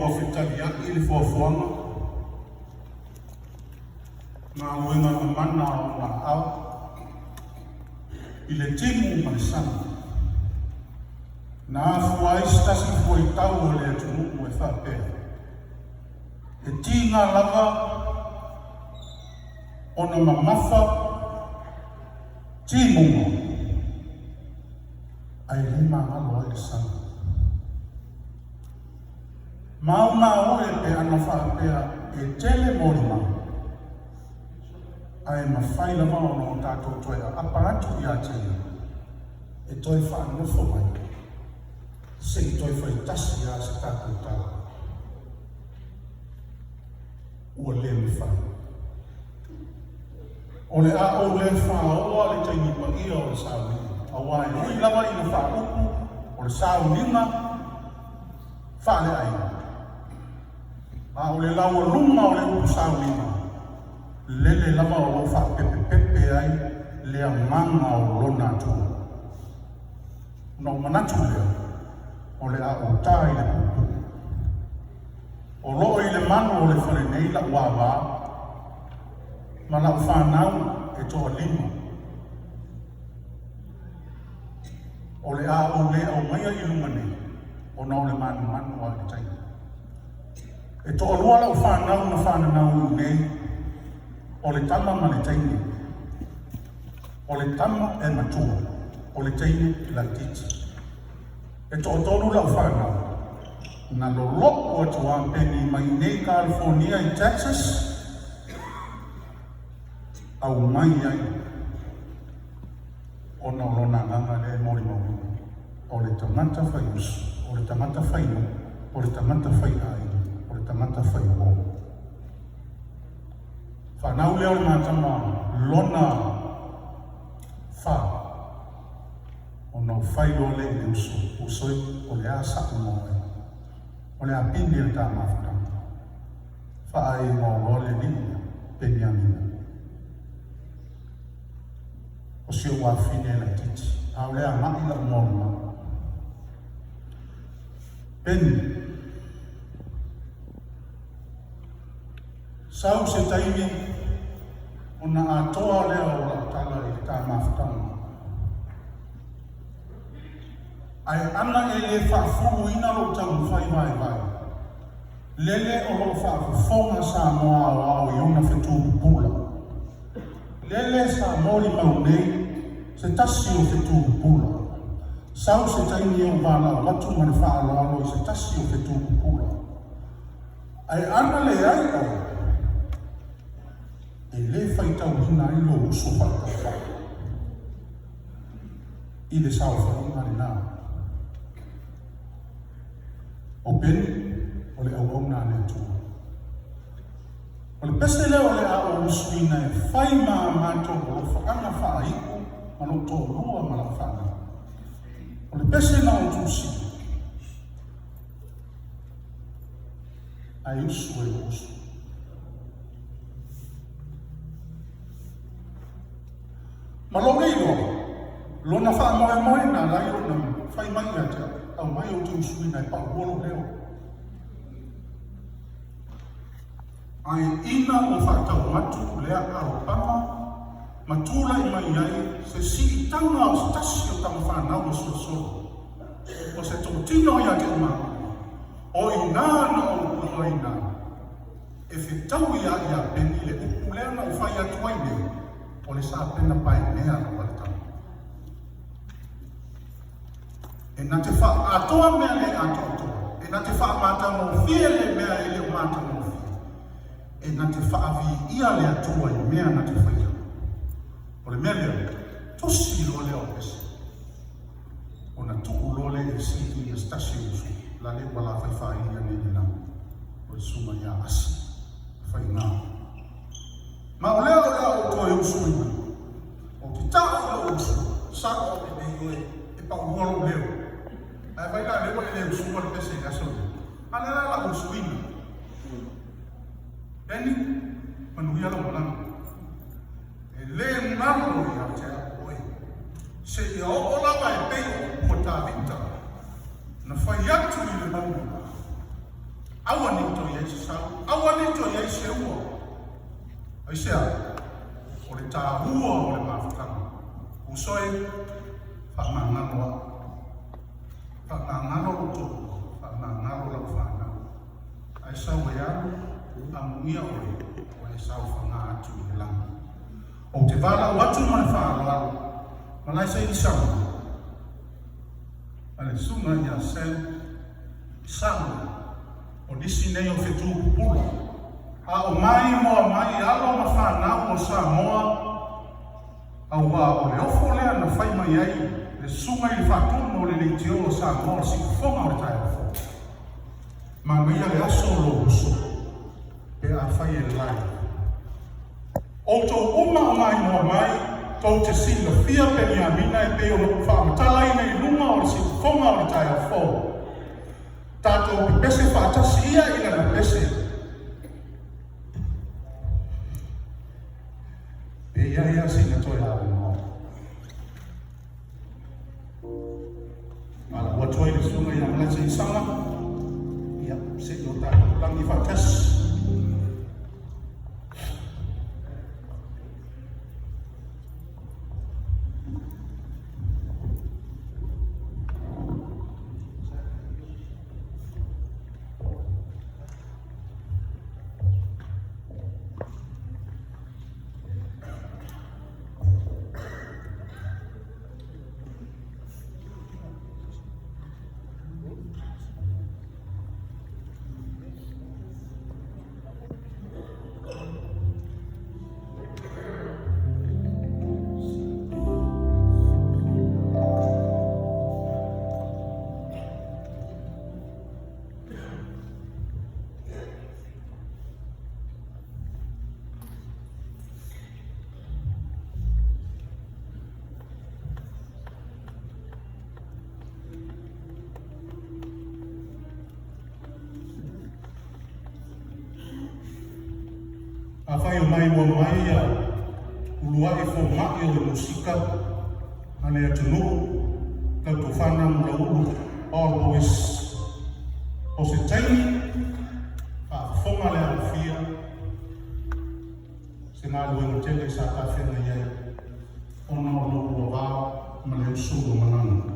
ua fetaliai le fuafuaga, galuega mamana a ona aao i le timu ma le sami, na afua ai se tasi fuaitau o le atunuu e faapea, E tiga lava ona mamafa timuga ae le magalo ai le sami. Maumau e pe ana faapea e tele molimau, ae mafai lava ona o tatou toe aapa atu ia te ia e toe faanofo mai se i toe fai tasi lava se tatou tala. Ua le mafai. O le a ou le faaoa le taimi paia o le sauniga, aua e ui lava ina faaupu o le sauniga faaleaiga, a o le laualuga o le upu sauniga, lele lava o lo o faapepepepe ai le agaga o lona Atua. Ona ou manatu lea, o le a ou ta i le puupuu. O lo o i le malu o le fale nei la'u āvā ma la'u fanau e toalima. O le a ou le aumaia i luga nei ona o le manumanu a i le taimi. E toalua la'u fanau na fananau i inei, o le tama ma le teine. O le tama e matua, o le teine laitiiti. E toatolu la'u fanau na lolo'u atu a Peni mai inei Kalifonia i Texas, aumai ai ona o lona agaga lea e molimauina, o le tagata faiuso, o le tagata fainuu, o le tagata faiaiga, o le tagata faiuo. Fanau lea o le matama lona fa. Ona ou fai loa lea i le uso, Uso e, o le a sa'u ma oe? O le a pine le ta mafutaga? Faaeigoa loa le alii ia, Peniamina. O si ou afafine e laitiiti, a o le agai la'u molimau. Peni. Sau se taimi ona atoa lea o la'u tala i le ta mafutaga. Ae ana e le faafuluina lou taumafai vaivai, lele o lo o faafofoga Samoa aoao i ona fetu pupula. Lele sa molimau nei se tasi o fetu pupula. Sau se taimi e ou valaau atu ma le faaaloalo i se tasi o fetu pupula. Ae ana leai oe, e le faitauina ai lou uso faatauvaa i le saofaiga lena. O Peni, o le auauna a le Atua. O le pese lea o le a ou usuina e fai ma a matou alofaaga faaiu ma lou toalua ma lau fanau. O le pese na ou tusia, Ae usu e lou uso. Ma lou le iloa, lona faamoemoe na ala ai ona fai mai ia te au, Aumai ou te usuina e paua lou leo. Ae ina ua faatau atu lea alopama ma tulai mai ai se siitaga o se tasi o tamafanau a Solosolo, o se tootino ia te au O i inā na ou iloaina ai, e fetaui a ia Peni le upu lea na ou fai atu ai nei, o le sapena paemea lava le tama. E na te faaatoa mea le atoatoa, e na te faamatagofie le mea e le o matagofie, e na te faaviia le Atua i mea na te faia. O le mea lea, tusi loa lea o pese. Ona tuu loa lea i le situ ia se tasi o uso, la le ua la faifaili ane i le lagi, o le susuga ia Asi Faiga. Ma o lea o le a ou toe usuina, ou te taʻu i lou uso, sa'o ake nei oe e paulua lou leo. Ae vai la lea ua e le usua le pese i le aso lenei. A lea la la usuina. Peni, manuia lau malaga. E le galo ia te au oe, seia oo lava e pei o upu a Tavita na fai atu i le mauga. Aua ne i toe i ai se sau, aua ne i toe i ai se ua. Aisea? O le taua o le mafutaga. Uso e, faamagalo au, faamagalo lou toalua, faamagalo lau fanau. Ae sau e alu, amuia oe, ua e saofaga atu i le lagi. Ou te valaau atu ma le faaaloalo, Malaesa Ilisama, ma le susuga ia Sam Samuel, o nisi nei o fetu pupula, a o maimoa mai alo ma fanau o Samoa, auā o le ofo lea na fai mai ai le susuga i le faatonu o le leitio o Samoa o le siufofoga o le taeao fou. Manaia le aso o lou uso pe afai e live. Outou uma o maimoa mai, tou te silafia Peniamina e pei ona ou faamatalaina i luga o le siufofoga o le taeao fou. Tatou pepese faatasi ia i lana pese. Pe i ai lava sina toe avanoa. Valaau atu ai le susuga ia Malaesa Isaga, ia, se i o tatou lagi faatasi. Afai o maimoa mai ia uluai foma'i o le musika a le atunuu lau Tofana Mulaulu All Boys, o se taimi faafofoga le alofia se galuega tele sa tafeagai ai ona o lou ua vao ma le uso ua malaga.